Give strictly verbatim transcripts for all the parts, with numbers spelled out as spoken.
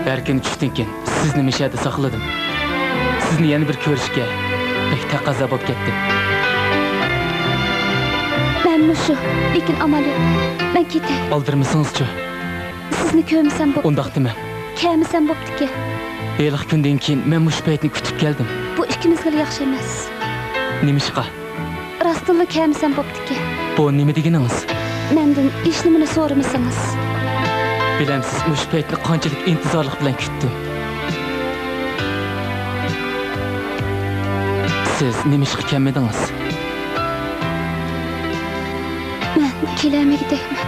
ھەر كۈنى چۈشتىن كېيىن سىزنى مۇشۇ يەردە ساقلىدىم. سىزنى يەنە بىر كۆرۈشكە بەك تەقەززا بولۇپ كەتتىم. مەن مۇشۇ، لېكىن ئامال يوق. مەن كېتەي. ئالدىرىمىسىڭىزچۇ؟ سىزنى كۆرمىسەم بوپتۇ. ئۇنداق دېمەڭ. كەلمىسەم بوپتىكەن. ھېلىقى كۈندىن كېيىن مەن مۇشۇ پەيتنى كۈتۈپ كەلدىم. بۇ ئىككىمىزگىلا ياخشى ئەمەس. نېمىشقا؟ راستتىنلا كەلمىسەم بوپتىكەن. بۇ نېمە دېگىنىڭىز؟ مەندىن ھېچنېمىنى سورىمىسىڭىز. بىلەمسىز، مۇشۇ پەيتنى قانچىلىك ئىنتىزارلىق بىلەن كۈتتۈم. سىز نېمىشقا كەلمىدىڭىز؟ مەن كېلەلمىگۈدەكمەن.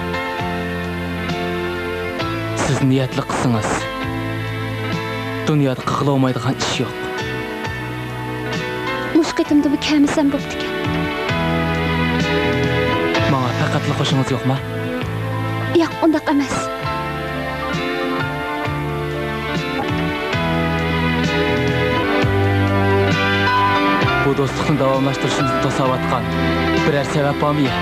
سىز نىيەتلىك قىلسىڭىز، دۇنيادا قىلغىلى بولمايدىغان ئىش يوق. مۇشۇ قېتىمدىمۇ كەلمىسەم بوپتىكەن. ماڭا پەقەتلا خوشىڭىز يوقما؟ ياق، ئۇنداق ئەمەس. بۇ دوستلۇقنى داۋاملاشتۇرۇشىمىزنى توساۋاتقان بىرەر سەۋەب بارمۇ يا؟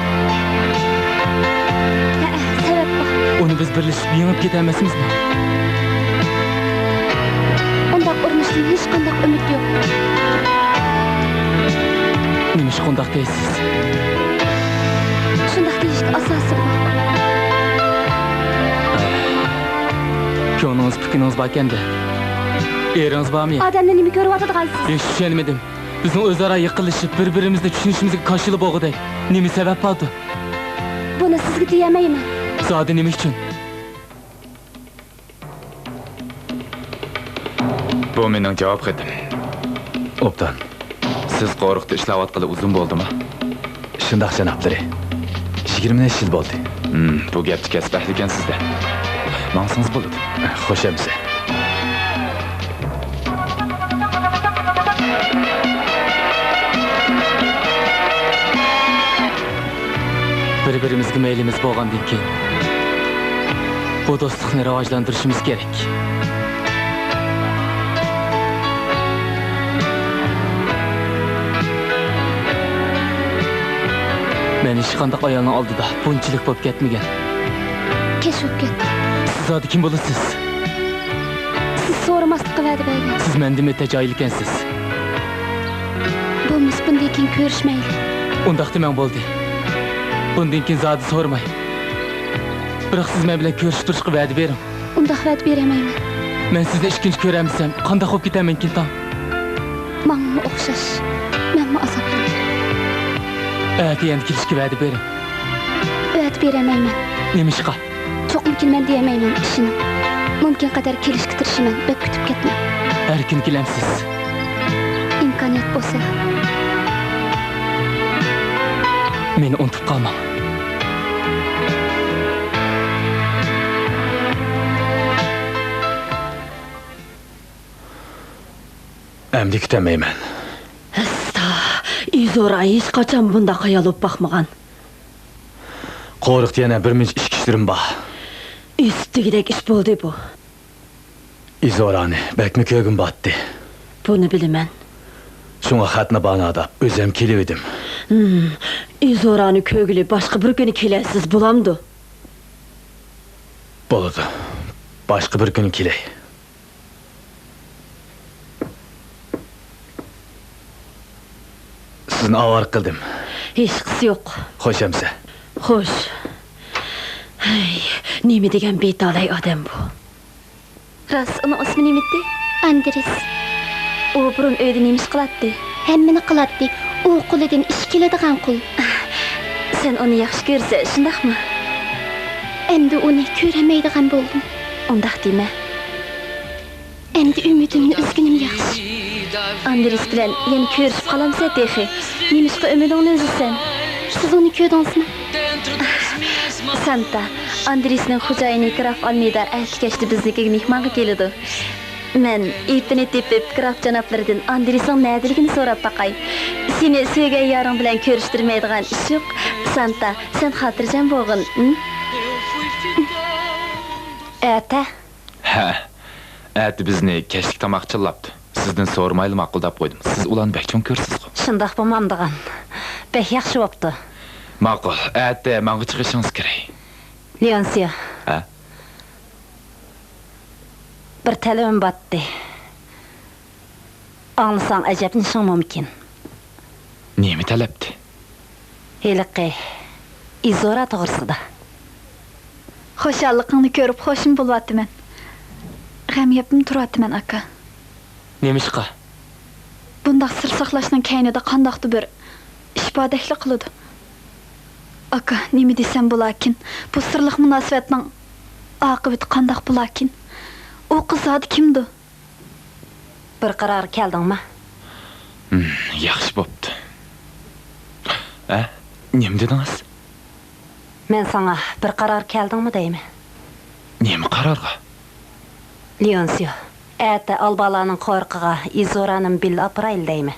ھەئە، سەۋەب بار. ئۇنى بىز بىرلىشىپ يېڭىپ كېتەلمەسمىزمۇ؟ ئۇنداق ئۇرۇنۇشتىن ھېچقانداق ئۈمىد يوق. نېمىشقا ئۇنداق دەيسىز؟ شۇنداق دېيىشكە ئاساسىم بار. كۆڭلىڭىز، پىكرىڭىز باركەندە. ئېرىڭىز بارمۇ يا؟ ئادەمنى نېمە كۆرۈۋاتىدىغانسىز؟ ھېچ چۈشەنمىدىم. بىزنىڭ ئۆزئارا يېقىنلىشىپ، بىر-بىرىمىزنى چۈشىنىشىمىزگە كاشىلا بولغۇدەك نېمە سەۋەب باردۇ؟ بۇنى سىزگە دېيەلمەيمەن. زادى نېمە ئۈچۈن؟ بۇ مېنىڭ جاۋاب خېتىم. ئوبدان. سىز قورۇقتا ئىشلەۋاتقىلى ئۇزۇن بولدىمۇ؟ شۇنداق، جانابلىرى. يىگىرمە نەچچە يىل بولدى. ھىم، بۇ گەپتە كەسىپ ئەھلىكەنسىز-دە. ماڭسىڭىز بولىدۇ. خوش ئەمىسە. بىر-بىرىمىزگە مەيلىمىز بولغاندىن كېيىن، بۇ دوستلۇقنى راۋاجلاندۇرۇشىمىز كېرەك. مەن ھېچقانداق ئايالنىڭ ئالدىدا بۇنچىلىك بولۇپ كەتمىگەن. كەچ بولۇپ كەتتى. سىز زادى كىم بولىسىز؟ سىز سورىماسلىققا ۋەدە بەرگەن. سىز مەندىنمۇ ئۆتە جاھىل ئىكەنسىز. بولمىسا بۇندىن كېيىن كۆرۈشمەيلى. ئۇنداق دېمەڭ، بولدى. بۇندىن كېيىن زادى سورىماي. بىراق سىز مەن بىلەن كۆرۈشۈپ تۇرۇشقا ۋەدە بېرىڭ. ئۇنداق ۋەدە بېرەلمەيمەن. مەن سىزنى ئىككىنچى كۆرەلمىسەم، قانداق بولۇپ كېتەرمەنكىن تاڭ؟ ماڭىمۇ ئوخشاش. مەنمۇ ئازابلىنىمەن. ئەتە يەنە كېلىشكە ۋەدە بېرىڭ. ۋەدە بېرەلمەيمەن. نېمىشقا؟ چوقۇم كېلىمەن دېيەلمەيمەن، ئىشىنىڭ. مۇمكىن قەدەر كېلىشكە تىرىشىمەن، بەك كۈتۈپ كەتمەڭ. ھەر كۈنى كېلەمسىز؟ ئىمكانىيەت بولسا. مېنى ئۇنتۇپ قالماڭ. ئەمدى كۈتەلمەيمەن. ھەستا، ئىزورا ھېچقاچان بۇنداق ھايال بولۇپ باقمىغان. قورۇقتا يەنە بىر مۇنچە ئىش كىشىلىرىم بار. ئېسىتتىگۈدەك ئىش بولدى بۇ. ئىزورانى بەكمۇ كۆرگۈم بارتتى. بۇنى بىلىمەن. شۇڭا خەتنى باناداپ ئۆزۈم كېلىۋىدىم. ھىم، ئىزورانى كۆرگىلى باشقا بىر كۈنى كېلەرسىز، بولامدۇ؟ بولىدۇ. باشقا بىر كۈنى كېلەي. سىزنى ئاۋارە قىلدىم. ھېچقىسى يوق. خوش ئەمسە. خوش. ھەي، نېمە دېگەن بىتالاي ئادەم بۇ. راست، ئۇنىڭ ئىسمى نېمىتى؟ ئاندرېس. ئۇ بۇرۇن ئۆيدە نېمە ئىش قىلاتتى؟ ھەممىنى قىلاتتى. ئۇ قولىدىن ئىش كېلىدىغان قۇل. سەن ئۇنى ياخشى كۆرىسەن، شۇنداقمۇ؟ ئەمدى ئۇنى كۆرەلمەيدىغان بولدۇم. ئۇنداق دېمە. ئەمدى ئۈمىدىمنى ئۈزگىنىم ياخشى. ئاندرېس بىلەن يەنە كۆرۈشۈپ قالامسەن تېخى؟ نېمىشقا ئۈمىدىڭنى ئۈزىسەن؟ سىز ئۇنى كۆردىڭىزمۇ؟ سانتا، ئاندرېسنىڭ خوجايىنى گراف ئالمېدا ئەتە كەچتە بىزنىڭكىگە مېھمانغا كېلىدۇ. مەن ئېپىنى تېپىپ، گراف جانابلىرىدىن ئاندرېسنىڭ نەدىلىكىنى سوراپ باقاي. سېنى سۆيگەن يارىڭ بىلەن كۆرۈشتۈرمەيدىغان ئىش يوق. سانتا، سەن خاتىرجەم بولغىن، ھىم؟ ئەتە؟ ھە، ئەتە بىزنى كەچلىك تاماق چىللاپتۇ. سىزدىن سورىمايلا ماقۇل دەپ قويدۇم. سىز ئۇلارنى بەك چوڭ كۆرىسىزغۇ. شۇنداق بولمامدىغان. بەك ياخشى بوپتۇ. ماقۇل، ئەتە ماڭغا چىقىشىڭىز كېرەك. لېئونسىيو. ھە؟ بىر تەلىپىم باتتى. ئاڭلىساڭ ئەجەبلىنىشىڭ مۇمكىن. نېمە تەلەپتى؟ ھېلىقى ئىزورا توغرىسىدا. خۇشاللىقىڭنى كۆرۈپ خۇشۇم بولۇۋاتىمەن. غەم يەپمۇ تۇرۇۋاتىمەن، ئاكا. نېمىشقا؟ بۇنداق سىر ساقلاشنىڭ كەينىدە قانداقتۇ بىر ئىش باردەكلا قىلىدۇ. ئاكا، نېمە دېسەم بولاكىن؟ بۇ سىرلىق مۇناسىۋەتنىڭ ئاقىۋىتى قانداق بولاكىن؟ ئۇ قىز زادى كىمدۇ؟ بىر قارارغا كەلدىڭما؟ ھىم، ياخشى بوپتۇ. ھە؟ نېمە دېدىڭىز؟ مەن ساڭا بىر قارارغا كەلدىڭما دەيمەن. نېمە قارارغا؟ لېئونسىيو، ئەتە ئالبالانىڭ قورۇقىغا ئىزورانىمۇ بىللە ئاپىرايلى دەيمەن.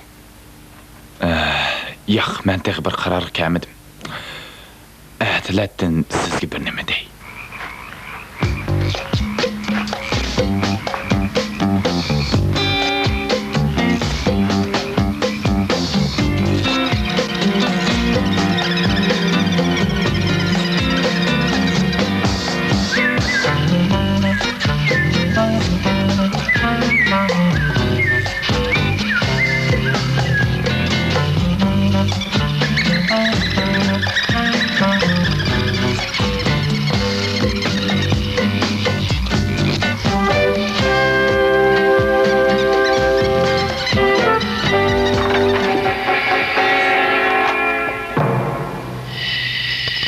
ئە، ياق، مەن تېخى بىر قارارغا كەلمىدىم. ئەتىلەتتىن سىزگە بىر نېمە دەي.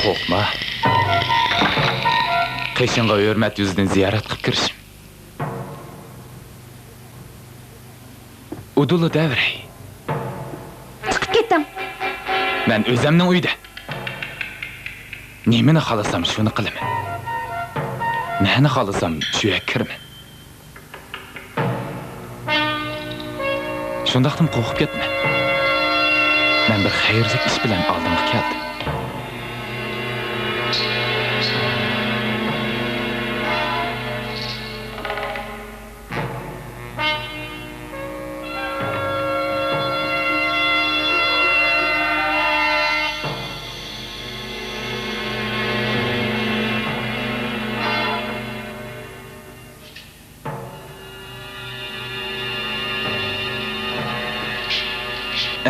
قورقما. قېشىڭغا ھۆرمەت يۈزىدىن زىيارەت قىلىپ كىرىشىم. ئۇدۇللا دەۋرەي. چىقىپ كېتىڭ. مەن ئۆزەمنىڭ ئۆيىدە. نېمىنى خالىسام، شۇنى قىلىمەن. نەنى خالىسام، شۇ يەرگە كىرىمەن. شۇنداقتىمۇ قورقۇپ كەتمە. مەن بىر خەيرلىك ئىش بىلەن ئالدىڭغا كەلدىم.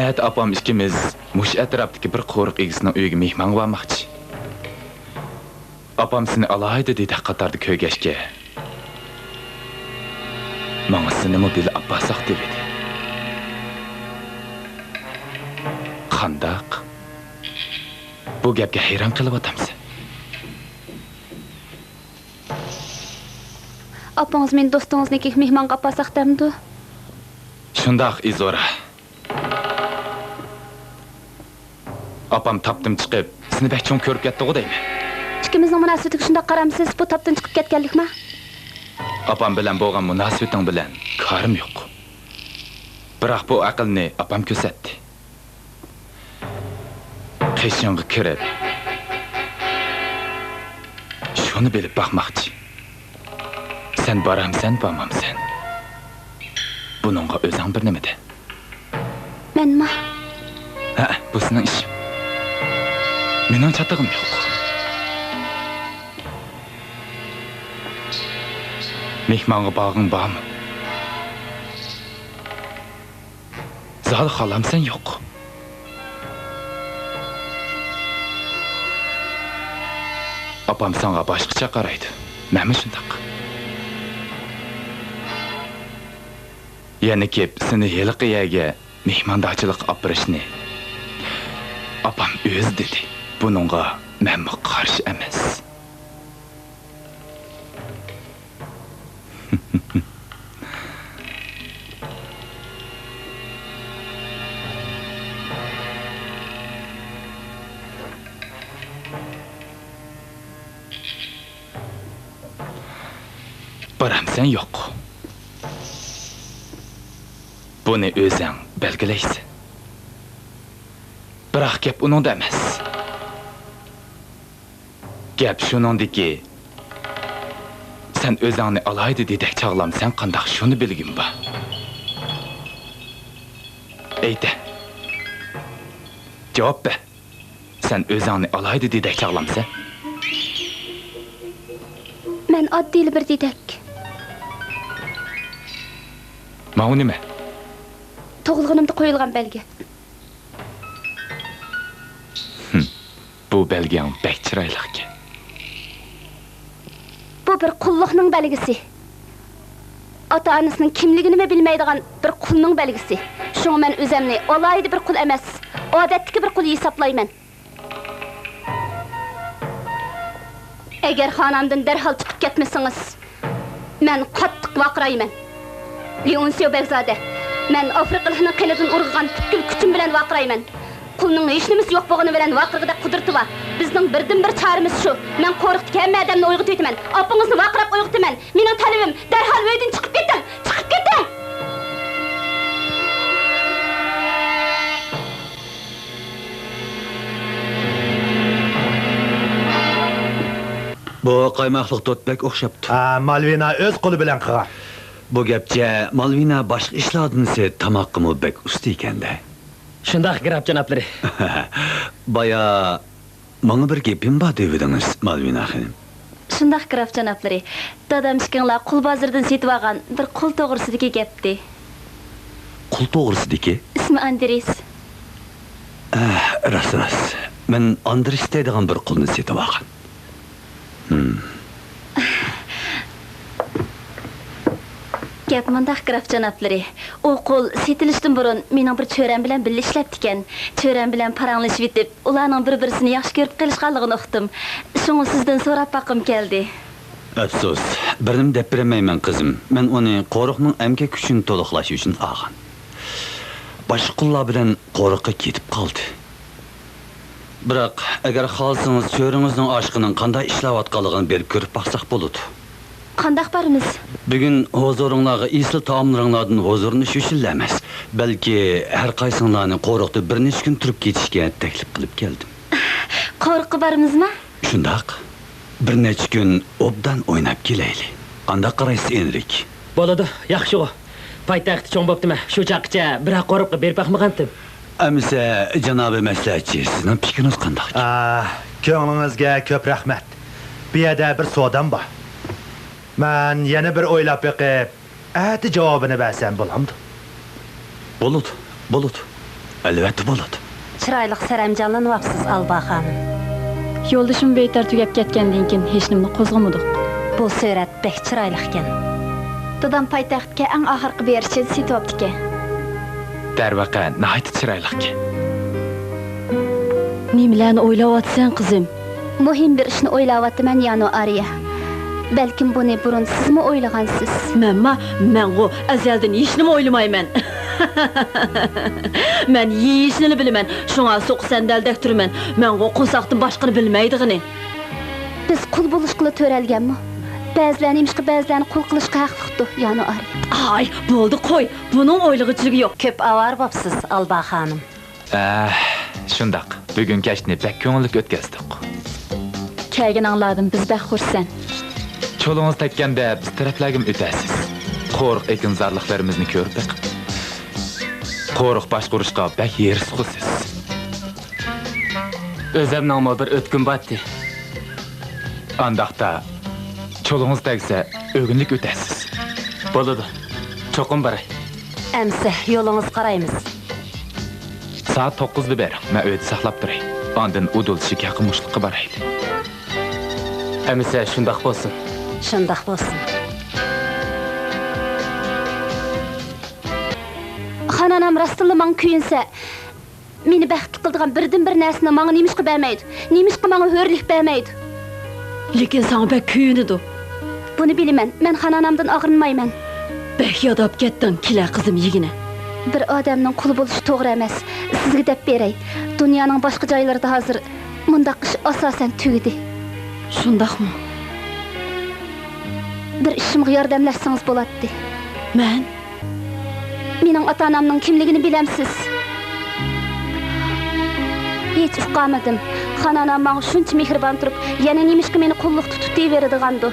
ئەتە ئاپام ئىككىمىز مۇشۇ ئەتراپتىكى بىر قورۇق ئىگىسىنىڭ ئۆيىگە مېھمانغا بارماقچى. ئاپام سېنى ئالاھىدە دېدەك قاتاردا كۆرگەچكە، ماڭا سېنىمۇ بىللە ئاپارساق دېۋىدى. قانداق؟ بۇ گەپكە ھەيران قېلىۋاتامسەن؟ ئاپىڭىز مېنى دوستىڭىزنىڭكىگە مېھمانغا ئاپارساق دەمدۇ؟ شۇنداق، ئىزورا. ئاپام تاپتىن چىقىپ، سېنى بەك چوڭ كۆرۈپ كەتتىغۇ دەيمەن. ئىككىمىزنىڭ مۇناسىۋىتىگە شۇنداق قارامسىز؟ بۇ تاپتىن چىقىپ كەتكەنلىكما؟ ئاپام بىلەن بولغان مۇناسىۋىتىڭ بىلەن كارىم يوق. بىراق بۇ ئەقىلنى ئاپام كۆرسەتتى. قېشىڭغا كىرىپ، شۇنى بىلىپ باقماقچى. سەن بارامسەن، بارمامسەن؟ بۇنىڭغا ئۆزۈڭ بىر نېمە دە. مەنما؟ ھە، بۇ سېنىڭ ئىشىڭ. مېنىڭ چاتىقىم يوق. مېھمانغا بارغىڭ بارمۇ؟ زادى خالامسەن يوق. ئاپام ساڭا باشقىچە قارايدۇ. مەنمۇ شۇنداق. يەنە كېلىپ سېنى ھېلىقى يەرگە مېھماندارچىلىققا ئاپىرىشنى ئاپام ئۆزى دېدى. بۇنىڭغا مەنمۇ قارشى ئەمەس. بارامسەن يوق؟ بۇنى ئۆزۈڭ بەلگىلەيسەن. بىراق گەپ ئۇنىڭدا ئەمەس. گەپ شۇنىڭدىكى، سەن ئۆزۈڭنى ئالاھىدە دېدەك چاغلامسەن قانداق، شۇنى بىلگۈم بار. ئېيتە. جاۋاب بەر. سەن ئۆزۈڭنى ئالاھىدە دېدەك چاغلامسەن؟ مەن ئاددىيلا بىر دېدەك. ماۋۇ نېمە؟ تۇغۇلغىنىمدا قويۇلغان بەلگە. ھىم. بۇ بەلگەڭ بەك چىرايلىقكەن. بۇ بىر قۇللۇقنىڭ بەلگىسى. ئاتا-ئانىسىنىڭ كىملىكىنىمۇ بىلمەيدىغان بىر قۇلنىڭ بەلگىسى. شۇڭا مەن ئۆزۈمنى ئالاھىدە بىر قۇل ئەمەس، ئادەتتىكى بىر قۇل ھېسابلايمەن. ئەگەر خانامدىن دەرھال چىقىپ كەتمىسىڭىز، مەن قاتتىق ۋارقىرايمەن. لېئونسىيو بەگزادە، مەن ئافرىقىلىقنىڭ قېنىدىن ئۇرغۇغان پۈتكۈل كۈچۈم بىلەن ۋارقىرايمەن. قۇلنىڭ ھېچنېمىسى يوق بولغىنى بىلەن ۋارقىرىغۇدەك قۇدرىتى بار. بىزنىڭ بىردىنبىر چارىمىز شۇ. مەن قورۇقتىكى ھەممە ئادەمنى ئويغىتىۋېتىمەن. ئاپىڭىزنى ۋارقىراپ ئويغىتىمەن. مېنىڭ تەلىپىم، دەرھال ئۆيدىن چىقىپ كېتىڭ! چىقىپ كېتىڭ! بۇ قايماقلىق توت بەك ئوخشاپتۇ. ھا، مالۋىنا ئۆز قولى بىلەن قىلغان. بۇ گەپچە، مالۋىنا باشقا ئىشلاردىن سىرت تاماققىمۇ بەك ئۇستا ئىكەن-دە. شۇنداق، گراف جانابلىرى. بايا ماڭا بىر گېپىم بار دەۋىدىڭىز، مالۋىنا خېنىم. شۇنداق، گراف جانابلىرى. دادام ئىككىڭلار قۇل بازىرىدىن سېتىۋالغان بىر قۇل توغرىسىدىكى گەپتى. قۇل توغرىسىدىكى؟ ئىسمى ئاندرېس. ئە، راست، راست. مەن ئاندرېس دەيدىغان بىر قۇلنى سېتىۋالغان. ھىم. گەپ مۇنداق، گراف جانابلىرى. ئۇ قۇل سېتىلىشتىن بۇرۇن مېنىڭ بىر چۆرەم بىلەن بىللە ئىشلەپتىكەن. چۆرەم بىلەن پاراڭلىشىۋېتىپ، ئۇلارنىڭ بىر-بىرسىنى ياخشى كۆرۈپ قېلىشقانلىقىنى ئۇقتۇم. شۇڭا سىزدىن سوراپ باققۇم كەلدى. ئەپسۇس، بىرنېمە دەپ بېرەلمەيمەن، قىزىم. مەن ئۇنى قورۇقنىڭ ئەمگەك كۈچىنى تولۇقلاش ئۈچۈن ئالغان. باشقا قۇللار بىلەن قورۇققا كېتىپ قالدى. بىراق، ئەگەر خالىسىڭىز، چۆرىڭىزنىڭ ئاشىقىنىڭ قانداق ئىشلەۋاتقانلىقىنى بېرىپ كۆرۈپ باقساق بولىدۇ. قانداق بارىمىز؟ بۈگۈن ھۇزۇرۇڭلارغا ئېسىل تائاملىرىڭلاردىن ھۇزۇرلىنىش ئۈچۈنلا ئەمەس، بەلكى ھەر قايسىڭلارنى قورۇقتا بىر نەچچە كۈن تۇرۇپ كېتىشكە تەكلىپ قىلىپ كەلدىم. قورۇققا بارىمىزمۇ؟ شۇنداق. بىر نەچچە كۈن ئوبدان ئويناپ كېلەيلى. قانداق قارايسىز، ئېنرىك؟ بولىدۇ، ياخشىغۇ. پايتەختتە چوڭ بوپتىمەن، شۇ چاغقىچە بىرەر قورۇققا بېرىپ باقمىغانتىم. ئەمىسە، جانابىي مەسلىھەتچى، سىزنىڭ پىكرىڭىز قانداق؟ ئا، كۆڭلىڭىزگە كۆپ رەھمەت. بۇ يەردە بىر سودام بار. مەن يەنە بىر ئويلاپ بېقىپ، ئەتە جاۋابىنى بەرسەم بولامدۇ؟ بولىدۇ، بولىدۇ. ئەلۋەتتە بولىدۇ. چىرايلىق سەرەمجانلىنىۋاپسىز، ئالبا خانىم. يولدىشىم ۋېيتەر تۈگەپ كەتكەندىن كېيىن ھېچنېمىنى قوزغىمىدۇق. بۇ سۈرەت بەك چىرايلىقكەن. دادام پايتەختكە ئەڭ ئاخىرقى بېرىشچە سېتىۋاپتىكەن. دەرۋەقە، ناھايىتى چىرايلىقكەن. نېمىلەرنى ئويلاۋاتىسەن، قىزىم؟ مۇھىم بىر ئىشنى ئويلاۋاتىمەن، يانۇ ئارىيە. بەلكىم بۇنى بۇرۇن سىزمۇ ئويلىغانسىز. مەنما؟ مەنغۇ ئەزەلدىن ھېچنېمە ئويلىمايمەن. مەن ھېچنېنى بىلىمەن، شۇڭا سوقا سەندەلدەك تۇرىمەن. مەنغۇ قورساقتىن باشقىنى بىلمەيدىغىنى. بىز قۇل بولۇشقىلا تۆرەلگەنمۇ؟ بەزىلەر نېمىشقا بەزىلەرنى قۇل قىلىشقا ھەقلىقتۇ، يانۇ ئارىيە؟ ئاي، بولدى، قوي. بۇنىڭ ئويلىغۇچىلىكى يوق. كۆپ ئاۋارە بوپسىز، ئالبا خانىم. ئە، شۇنداق. بۈگۈن كەچنى بەك كۆڭۈللۈك ئۆتكەزدۇق. كەلگىنىڭلاردىن بىز بەك خۇرسەن. چولىڭىز تەگكەندە بىز تەرەپلەرگىمۇ ئۆتەرسىز. قورۇق ئېكىنزارلىقلىرىمىزنى كۆرۈپ بېقىڭ. قورۇق باشقۇرۇشقا بەك ھېرىسخۇ سىز. ئۆزەمنىڭمۇ بىر ئۆتكۈم بارتى. ئانداقتا، چولىڭىز تەگسە، ئۆگۈنلۈك ئۆتەسىز. بولىدۇ. چوقۇم باراي. ئەمسە يولىڭىزغا قارايمىز. سائەت توققۇزدا بېرىڭ، مەن ئۆيدە ساقلاپ تۇراي. ئاندىن ئۇدۇل شېكەر قومۇشلۇققا بارايلى. ئەمىسە، شۇنداق بولسۇن. شۇنداق بولسۇن. خانانام راستتىنلا ماڭا كۆيۈنسە، مېنى بەختلىك قىلىدىغان بىردىنبىر نەرسىنى ماڭا نېمىشقا بەرمەيدۇ؟ نېمىشقا ماڭا ھۆرلۈك بەرمەيدۇ؟ لېكىن ساڭا بەك كۆيۈنىدۇ. بۇنى بىلىمەن، مەن خانانامدىن ئاغرىنمايمەن. بەك ياداپ كەتتىڭ، كېلە قىزىم يېگىنە. بىر ئادەمنىڭ قۇلى بولۇش توغرا ئەمەس. سىزگە دەپ بېرەي، دۇنيانىڭ باشقا جايلىرىدا ھازىر مۇنداق ئىش ئاساسەن تۈگىدى. شۇنداقمۇ؟ بىر ئىشىمغا ياردەملەشسىڭىز بولاتتى. مەن؟ مېنىڭ ئاتا-ئانامنىڭ كىملىكىنى بىلەمسىز؟ ھېچ ئۇقالمىدىم. خانانام ماڭا شۇنچە مېھرىبان تۇرۇپ، يەنە نېمىشقا مېنى قۇللۇقتا تۇتۇۋېرىدىغاندۇ؟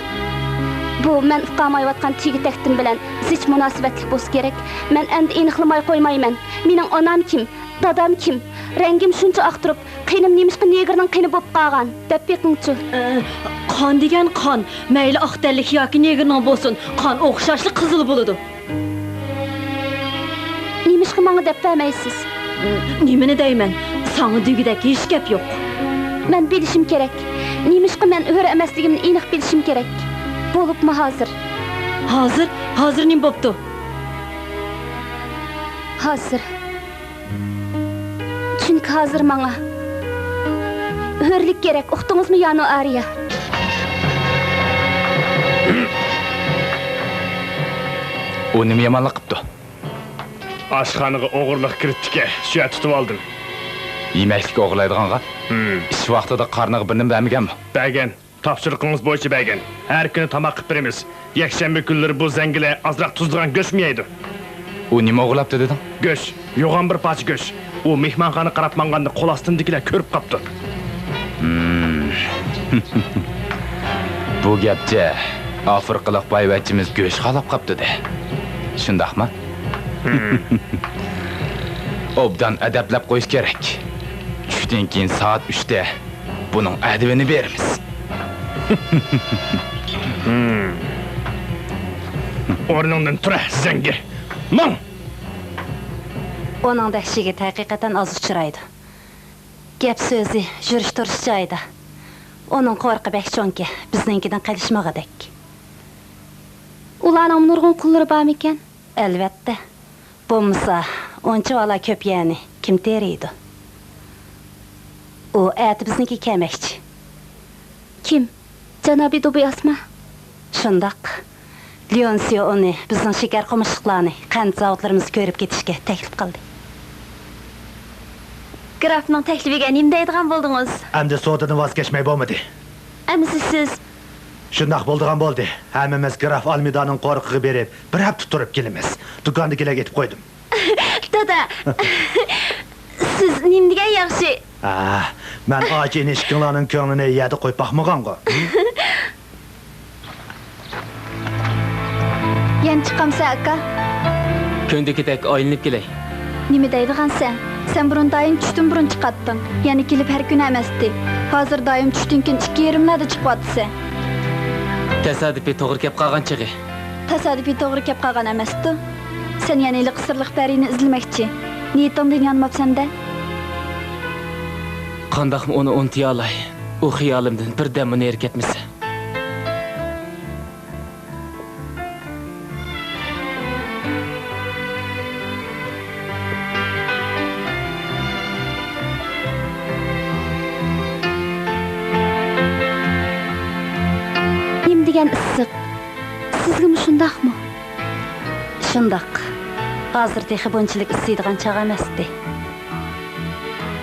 بۇ مەن ئۇقالمايۋاتقان تېگى-تەكتىم بىلەن زىچ مۇناسىۋەتلىك بولسا كېرەك. مەن ئەمدى ئېنىقلىماي قويمايمەن. مېنىڭ ئانام كىم؟ دادام كىم؟ رەڭگىم شۇنچە ئاق تۇرۇپ، قېنىم نېمىشقا نېگىرنىڭ قېنى بولۇپ قالغان؟ دەپ بېقىڭچۇ. ئە، قان دېگەن قان. مەيلى ئاق تەنلىك ياكى نېگىرنىڭ بولسۇن، قان ئوخشاشلا قىزىل بولىدۇ. نېمىشقا ماڭا دەپ بەرمەيسىز؟ نېمىنى دەيمەن؟ ساڭا دېگۈدەك ھېچ گەپ يوق. مەن بىلىشىم كېرەك. نېمىشقا مەن ھۆر ئەمەسلىكىمنى ئېنىق بىلىشىم كېرەك. بولۇپمۇ ھازىر. ھازىر؟ ھازىر نېمە بوپتۇ؟ ھازىر. چۈنكى ھازىر ماڭا ھۆرلۈك كېرەك، ئۇقتىڭىزمۇ، يانۇئارىيا؟ ئۇ نېمە يامانلىق قىپتۇ؟ ئاشخانىغا ئوغرىلىق كىرىپتىكەن، شۇ يەردە تۇتۇۋالدىم. يېمەكلىك ئوغرىلايدىغانغا؟ ھىم. ئىش ۋاقتىدا قارنىغا بىر نېمە بەرمىگەنمۇ؟ بەرگەن. تاپشۇرۇقىڭىز بويىچە بەرگەن. ھەر كۈنى تاماق قىلىپ بېرىمىز. يەكشەنبە كۈنلىرى بۇ زەڭگىلەر ئازراق تۇزلىغان گۆشمۇ يەيدۇ. ئۇ نېمە ئوغرىلاپتۇ دېدىڭ؟ گۆش. يوغان بىر پارچە گۆش. ئۇ مېھمانخانىغا قاراپ ماڭغاندا قول ئاستىمدىكىلەر كۆرۈپ قاپتۇ. ھىم. بۇ گەپچە ئافرىقىلىق بايۋەچچىمىز گۆش خالاپ قاپتۇ دە. شۇنداقمۇ؟ ھىم. ئوبدان ئەدەپلەپ قويۇش كېرەك. چۈشتىن كېيىن سائەت ئۈچتە بۇنىڭ ئەدىپىنى بېرىمىز. ھىم. ئورنۇڭدىن تۇر، زەڭگى. ماڭ! ئۇنىڭدەك يىگىت ھەقىقەتەن ئاز ئۇچرايدۇ. گەپ سۆزى، يۈرۈش تۇرۇشى جايىدا. ئۇنىڭ قورقى بەك چوڭكەن، بىزنىڭكىدىن قېلىشمىغۇدەك. ئۇلارنىڭمۇ نۇرغۇن قۇللىرى بارمىكەن؟ ئەلۋەتتە. بولمىسا، ئۇنچىۋالا كۆپ يەرنى كىم تېرىيدۇ؟ ئۇ ئەتە بىزنىڭكىگە كەلمەكچى. كىم؟ جانابى دوبىئاسما؟ شۇنداق. لېئونسىيو ئۇنى بىزنىڭ شېكەر قومۇشلۇقلارنى، قەنت زاۋۇتلىرىمىزنى كۆرۈپ كېتىشكە تەكلىپ قىلدى. گرافنىڭ تەكلىپىگە نېمە دەيدىغان بولدىڭىز؟ ئەمدى سودىدىن ۋاز كەچمەي بولمىدى. ئەمىسە سىز؟ شۇنداق بولىدىغان بولدى. ھەممىمىز گراف ئالمېدانىڭ قورۇقىغا بېرىپ، بىر ھەپتە تۇرۇپ كېلىمىز. دۇكاندىكىلەرگە ئېيتىپ قويدۇم. دادا، سىز نېمە دېگەن ياخشى. ئا، مەن ئاچا ئىنى ئىككىڭلارنىڭ كۆڭلىنى يەردە قويۇپ باقمىغانغۇ. يەنە چىقامسەن، ئاكا؟ كۈندىكىدەك ئايلىنىپ كېلەي. نېمە دەيدىغانسەن؟ سەن بۇرۇن دائىم چۈشتىن بۇرۇن چىقاتتىڭ. يەنە كېلىپ ھەر كۈنى ئەمەستى. ھازىر دائىم چۈشتىن كېيىن ئىككى يېرىملاردا چىقىۋاتىسەن. تاسادىپىي توغرا كەپ قالغان چېغى. تاسادىپىي توغرا كەپ قالغان ئەمەستۇ؟ سەن يەنە ھېلىقى سىرلىق پەرىنى ئىزدىمەكچى. نىيىتىڭدىن يانماپسەن-دە؟ قانداقمۇ ئۇنى ئۇنتۇيالاي؟ ئۇ خىيالىمدىن بىردەممۇ نېرى كەتمىسە. نېمە دېگەن ئىسسىق؟ سىزگىمۇ شۇنداقمۇ؟ شۇنداق. ھازىر تېخى بۇنچىلىك ئىسسىيدىغان چاغ ئەمەستى.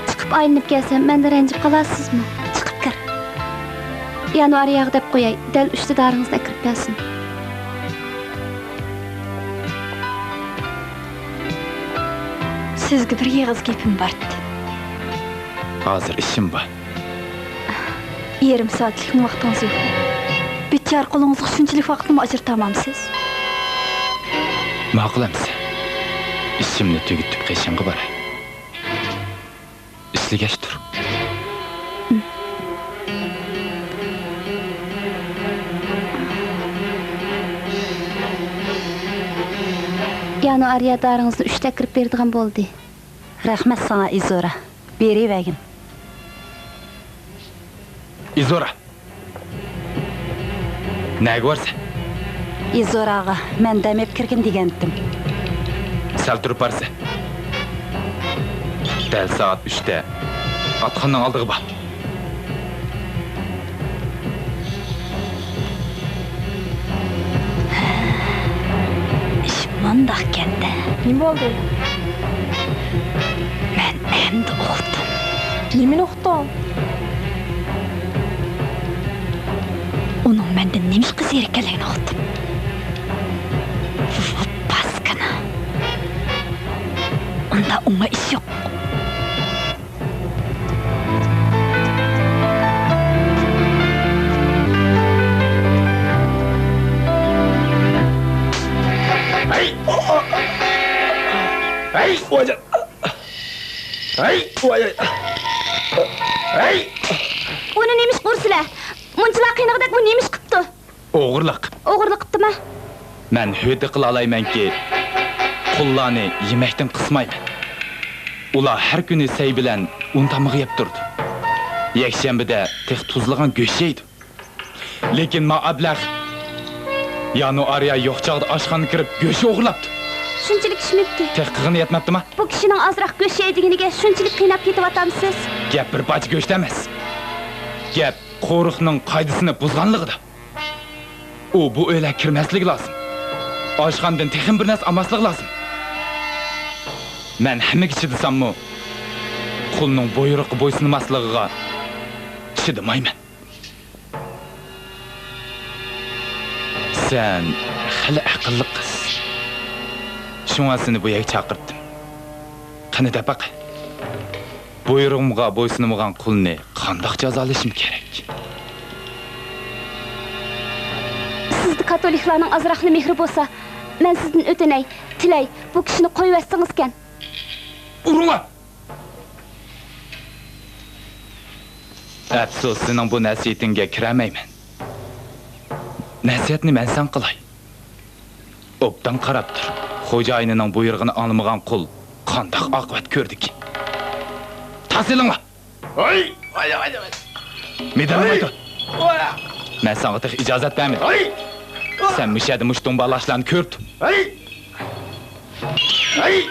چىقىپ ئايلىنىپ كەلسەم، مەندىن رەنجىپ قالارسىزمۇ؟ چىقىپ كىر. يانۋارىياغا دەپ قوياي، دەل ئۈچتە دارىڭىزنى ئەكىرىپ بەرسۇن. سىزگە بىر ئېغىز گېپىم بارتى. ھازىر ئىشىم بار. يېرىم سائەتلىكمۇ ۋاقتىڭىز يوق. بىچارە قولىڭىزغا شۇنچىلىك ۋاقىتنىمۇ ئاجرىتالمامسىز؟ ماقۇل ئەمىسە. ئىشىمنى تۈگىتىپ قېشىڭغا باراي. ئىشلىگەچ تۇر. يانۇئارىيا دارىڭىزنى ئۈچتە ئەكىرىپ بېرىدىغان بولدى. رەھمەت ساڭا، ئىزورا. بېرىۋەرگىن. ئىزورا! نەگە بارسەن؟ ئىزوراغا مەن دەم ئېلىپ كىرگىن دېگەنتىم. سەل تۇرۇپ بارسەن. دەل سائەت ئۈچتە ئاتخانىنىڭ ئالدىغا بار. ئىش مۇنداقكەن-دە. نېمە بولدى؟ مەن ئەمدى ئۇقتۇم. نېمىنى ئۇقتۇڭ؟ ئۇنىڭ مەندىن نېمىشقا زېرىككەنلىكىنى ئۇقتۇم. ۋۇ پاسكىنا. ئۇنداق ئوڭاي ئىش يوق. ھەي! ھەي! ۋاي! ھەي! ۋاي! ھەي! ئۇنى نېمىشقا ئۇرىسىلەر؟ مۇنچىلا قىينىغۇدەك ئۇ نېمە ئىش قىپتۇ؟ ئوغرىلىق. ئوغرىلىق قىپتىما؟ مەن ھۆددە قىلالايمەنكى، قۇللارنى يېمەكتىن قىسمايمەن. ئۇلار ھەر كۈنى سەي بىلەن ئۇن تامىقى يەپ تۇرىدۇ. يەكشەنبىدە تېخى تۇزلىغان گۆش يەيدۇ. لېكىن ما ئەبلەخ يانۇئارىيا يوق چاغدا ئاشخانىغا كىرىپ گۆش ئوغرىلاپتۇ. شۇنچىلىك ئىشمىپتۇ. تېخى قىلغىنى يەتمەپتىما؟ بۇ كىشىنىڭ ئازراق گۆش يەيدىگىنىگە شۇنچىلىك قىيناپ كېتىۋاتامسىز؟ گەپ بىر پارچە گۆشتە ئەمەس. گەپ قورۇقنىڭ قائىدىسىنى بۇزغانلىقىدا. ئۇ بۇ ئۆيلەرگە كىرمەسلىكى لازىم. ئاشخانىدىن تېخىمۇ بىر نەرسە ئالماسلىقى لازىم. مەن ھەممىگە چىدىساممۇ، قۇلنىڭ بۇيرۇققا بويسۇنماسلىقىغا چىدىمايمەن. سەن خېلى ئەقىللىق قىز. شۇڭا سېنى بۇ يەرگە چاقىرتتىم. قېنى دەپ بېقە. بۇيرۇغۇمغا بويسۇنمىغان قۇلنى قانداق جازالىشىم كېرەك؟ سىزدە كاتولىكلارنىڭ ئازراقلا مېھرى بولسا، مەن سىزدىن ئۆتۈنەي، تىلەي، بۇ كىشىنى قويۇۋەتسىڭىزكەن. ئۇرۇڭلار! ئەپسۇس، سېنىڭ بۇ نەسىھىتىڭگە كىرەلمەيمەن. نەسىھەتنى مەن ساڭا قىلاي. ئوبدان قاراپ تۇر. خوجايىنىنىڭ بۇيرۇقىنى ئاڭلىمىغان قۇل قانداق ئاقىۋەت كۆردىكىن؟ تاس ئېلىڭلار! ھەي! مىدىرلىماي تۇر. مەن ساڭا تېخى ئىجازەت بەرمىدىم. سەن مۇشۇ يەردە مۇشۇ دومبالاشلارنى كۆرۈپ تۇر. ھەي!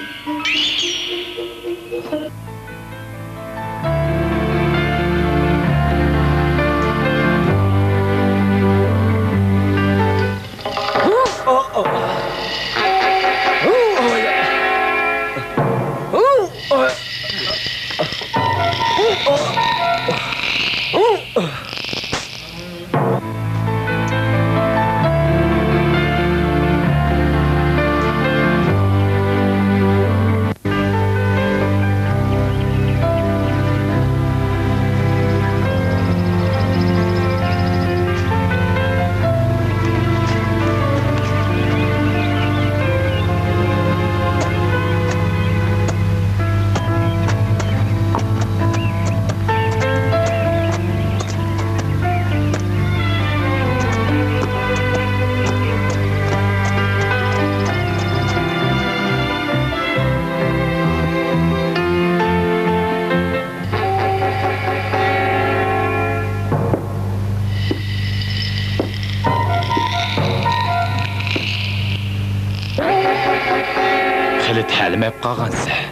خېلى تەلىم ئېلىپ قالغانسەن.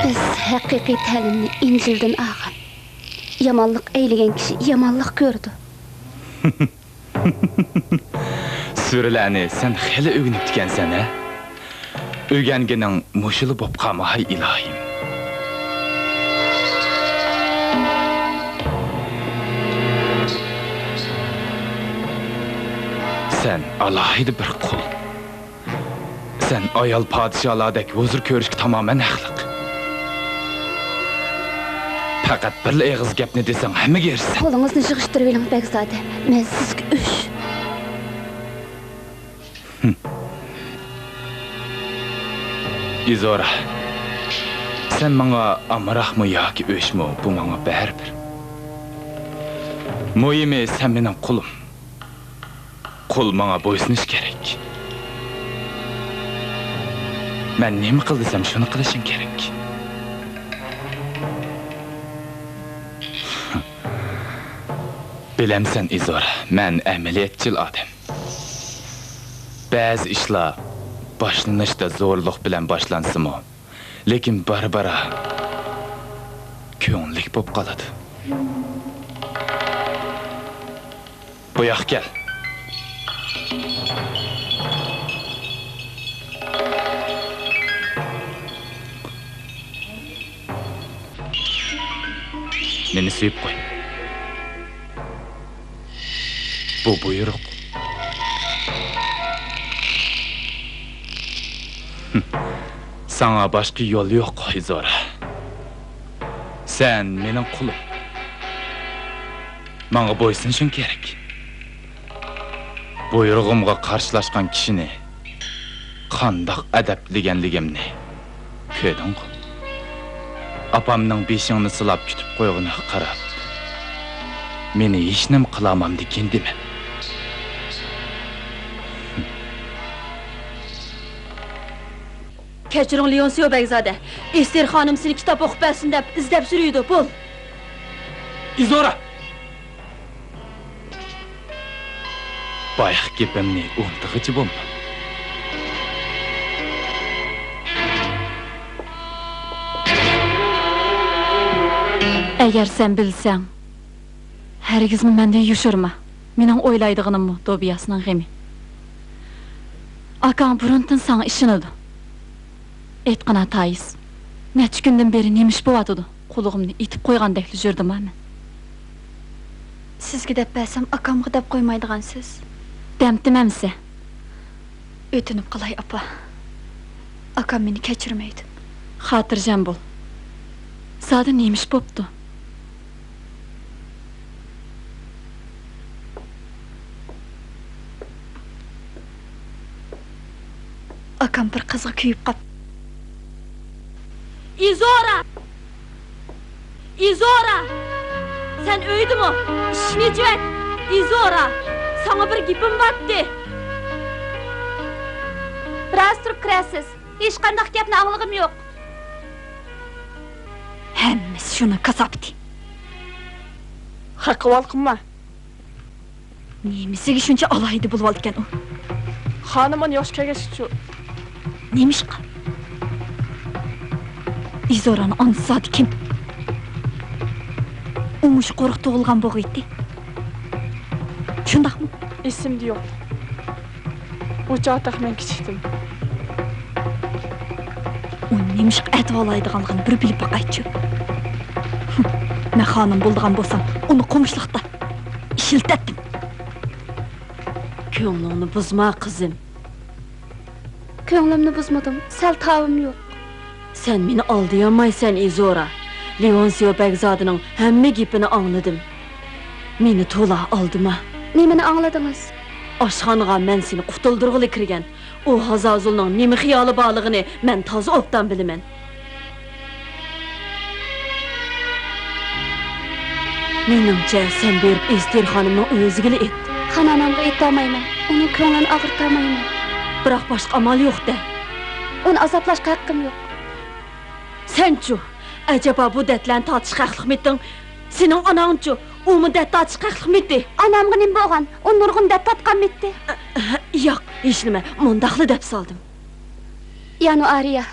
بىز ھەقىقىي تەلىمنى ئىنجىلدىن ئالغان. يامانلىق ئەيلىگەن كىشى يامانلىق كۆرىدۇ. سۈرىلەرنى سەن خېلى ئۆگىنىپتىكەنسەن ھە؟ ئۆگەنگىنىڭ مۇشۇلا بوپ قالمىغاي ئىلاھىم. سەن ئالاھىدە بىر قۇل. سەن ئايال پادىشاھلاردەك ھۇزۇر كۆرۈشكە تامامەن ھەقلىق. پەقەت بىرلا ئېغىز گەپنى دېسەڭ، ھەممىگە ئېرىشىسەن. قولىڭىزنى يىغىشتۇرۇۋېلىڭ، بەگزادە. مەن سىزگە ئۆچ. ئىزورا، سەن ماڭا ئامراقمۇ ياكى ئۆچمۇ، بۇ ماڭا بەرىبىر. مۇھىمى، سەن مېنىڭ قۇلۇم. قۇل ماڭا بويسۇنۇشى كېرەك. مەن نېمە قىل دېسەم، شۇنى قىلىشىڭ كېرەك. بىلەمسەن، ئىزورا، مەن ئەمەلىيەتچىل ئادەم. بەزى ئىشلار باشلىنىشتا زورلۇق بىلەن باشلانسىمۇ، لېكىن بارا-بارا كۆڭۈللۈك بولۇپ قالىدۇ. بۇ ياققا كەل. مېنى سۆيۈپ قوي. بۇ بۇيرۇق. ساڭا باشقا يول يوق، ئىزورا. سەن مېنىڭ قۇلۇم. ماڭا بويسۇنۇشۇڭ كېرەك. بۇيرۇغۇمغا قارشىلاشقان كىشىنى قانداق ئەدەپلىگەنلىكىمنى كۆردۈڭغۇ؟ ئاپامنىڭ بېشىڭنى سىلاپ كۈتۈپ قويغىنىغا قاراپ، مېنى ھېچنېمە قىلالمامدىكىن دېمە. كەچۈرۈڭ، لېئونسىيو بەگزادە. ئېستېر خانىم سېنى كىتاب ئوقۇپ بەرسۇن دەپ ئىزدەپ يۈرىدۇ. بول! ئىزورا! بايىقى گېپىمنى ئۇنتۇغۇچى بولما. ئەگەر سەن بىلسەڭ، ھەرگىزمۇ مەندىن يوشۇرما. مېنىڭ ئويلايدىغىنىممۇ توبىياسنىڭ غېمى. ئاكاڭ بۇرۇندىن ساڭا ئىشىنىدۇ. ئېيتقىنا، تايىس، نەچچە كۈندىن بېرى نېمە ئىش بوۋاتىدۇ؟ قۇلىقىمنى ئېتىپ قويغاندەكلا يۈردۈم مەن. سىزگە دەپ بەرسەم، ئاكامغا دەپ قويمايدىغانسىز. دەمتىم ئەمىسە. ئۆتۈنۈپ قالاي، ئاپا. ئاكام مېنى كەچۈرمەيدۇ. خاتىرجەم بول. زادى نېمە ئىش بوپتۇ؟ ئاكام بىر قىزغا كۆيۈپ قاپتۇ. ئىزورا! ئىزورا! سەن ئۆيدىمۇ؟ ئىشىكنى ئېچىۋەت! ئىزورا! ساڭا بىر گېپىم بارتتى. بىراز تۇرۇپ كىرەرسىز. ھېچقانداق گەپنى ئاڭلىغۇم يوق. ھەممىسى شۇنىڭ كاساپىتى. خەق ھاۋالە قىلما. نېمىسىگە شۇنچە ئالاھىدە بولۇۋالىدىكەن ئۇ؟ خانىم ئۇنى ياخشى كۆرگەچكىچۇ؟ نېمىشقا؟ ئىزورانىڭ ئانىسى زادى كىم؟ ئۇ مۇشۇ قورۇق تۇغۇلغان بولغىيتتى. شۇنداقمۇ؟ ئېسىمدە يوق. ئۇ چاغ تېخى مەن كىچىكتىم. ئۇ نېمىشقا ئەتىۋالايدىغانلىقىنى بىر بىلىپ باقايچۇ. مەن خانىم بولىدىغان بولسام، ئۇنى قومۇشلۇقتا ئىشلىتەتتىم. كۆڭلۈڭنى بۇزما، قىزىم. كۆڭلۈمنى بۇزمىدىم، سەل تاۋىم يوق. سەن مېنى ئالدىيالمايسەن، ئىزورا. لېئونسىيو بەگزادىنىڭ ھەممە گېپىنى ئاڭلىدىم. مېنى تولا ئالدىما. نېمىنى ئاڭلىدىڭىز؟ ئاشخانىغا مەن سېنى قۇتۇلدۇرغىلى كىرگەن. ئۇ ھازازۇلنىڭ نېمە خىيالى بارلىقىنى مەن تازا ئوبدان بىلىمەن. مېنىڭچە، سەن بېرىپ ئېستېر خانىمنىڭ ئۆزىگىلا ئېيت. خانانامغا ئېيتالمايمەن. ئۇنىڭ كۆڭلىنى ئاغرىتالمايمەن. بىراق باشقا ئامال يوق-دە. ئۇنى ئازابلاشقا ھەققىم يوق. سەنچۇ؟ ئەجەبا بۇ دەردلەرنى تارتىشقا ھەقلىقمىتىڭ؟ سېنىڭ ئاناڭچۇ؟ ئۇمۇ دەرد تارتىشقا ھەقلىقمىتى؟ ئانامغا نېمە بولغان؟ ئۇ نۇرغۇن دەرد تارتقانمىتى؟ ياق، ھېچنېمە، مۇنداقلا دەپ سالدىم. يانۇئارىيا،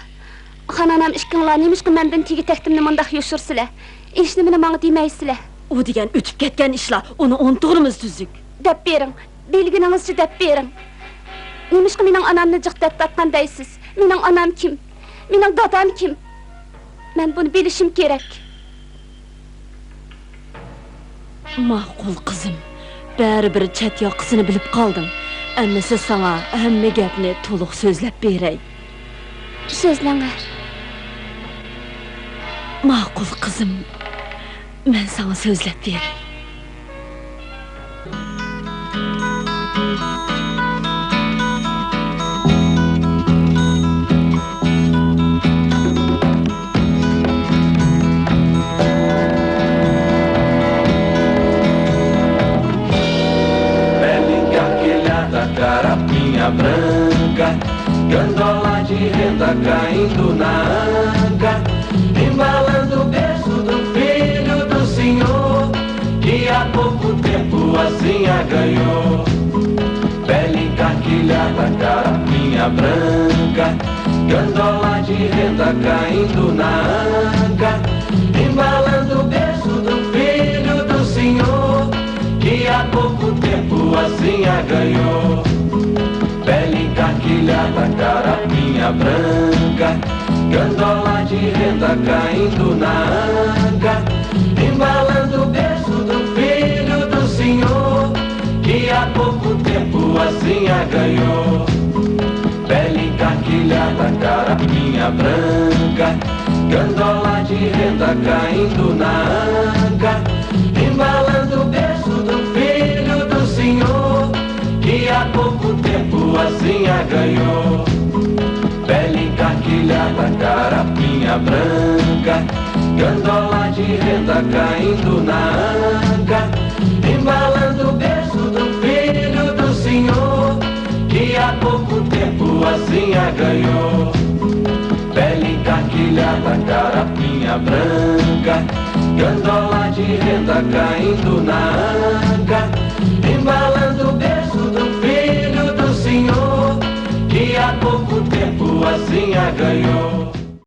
خانانام ئىككىڭلار نېمىشقا مەندىن تېگى-تەكتىمنى مۇنداق يوشۇرىسىلەر؟ ھېچنېمىنى ماڭا دېمەيسىلەر. ئۇ دېگەن ئۆتۈپ كەتكەن ئىشلار، ئۇنى ئۇنتۇغىنىمىز تۈزۈك. دەپ بېرىڭ، بىلگىنىڭىزچە دەپ بېرىڭ. نېمىشقا مېنىڭ ئانامنى جىق دەرد تارتقان دەيسىز؟ مېنىڭ ئانام كىم؟ مېنىڭ دادام كىم؟ مەن بۇنى بىلىشىم كېرەك. ماقۇل، قىزىم. بەرىبىر چەت ياقىسىنى بىلىپ قالدىڭ. ئەمىسە ساڭا ھەممە گەپنى تولۇق سۆزلەپ بېرەي. سۆزلەڭلار. ماقۇل، قىزىم. مەن ساڭا سۆزلەپ بېرەي. Vem cá que lá da carapinha branca, gandolagem renda Caindo na anca, embalando o berço do filho do Senhor, que há pouco tempo assim a ganhou. Pele encarquilhada, carapinha branca, gandola de renda caindo na anca, embalando o berço do filho do Senhor, que há pouco tempo assim a ganhou. Pele encarquilhada, carapinha branca, gandola de renda caindo na anca, embalando o berço do filho do Senhor, que há pouco tempo assim a ganhou. Pele encarquilhada, carapinha branca, gandola de renda caindo na anca, embalando o berço do filho do Senhor, que há pouco tempo assim a ganhou. Pele encarquilhada, carapinha branca, gandola de renda caindo na anca, embalando o berço do filho do Senhor, que há pouco tempo assim a ganhou. Pele encarquilhada, carapinha branca, gandola de renda caindo na anca, embalando o berço do filho do Senhor, que há pouco tempo assim a ganhou.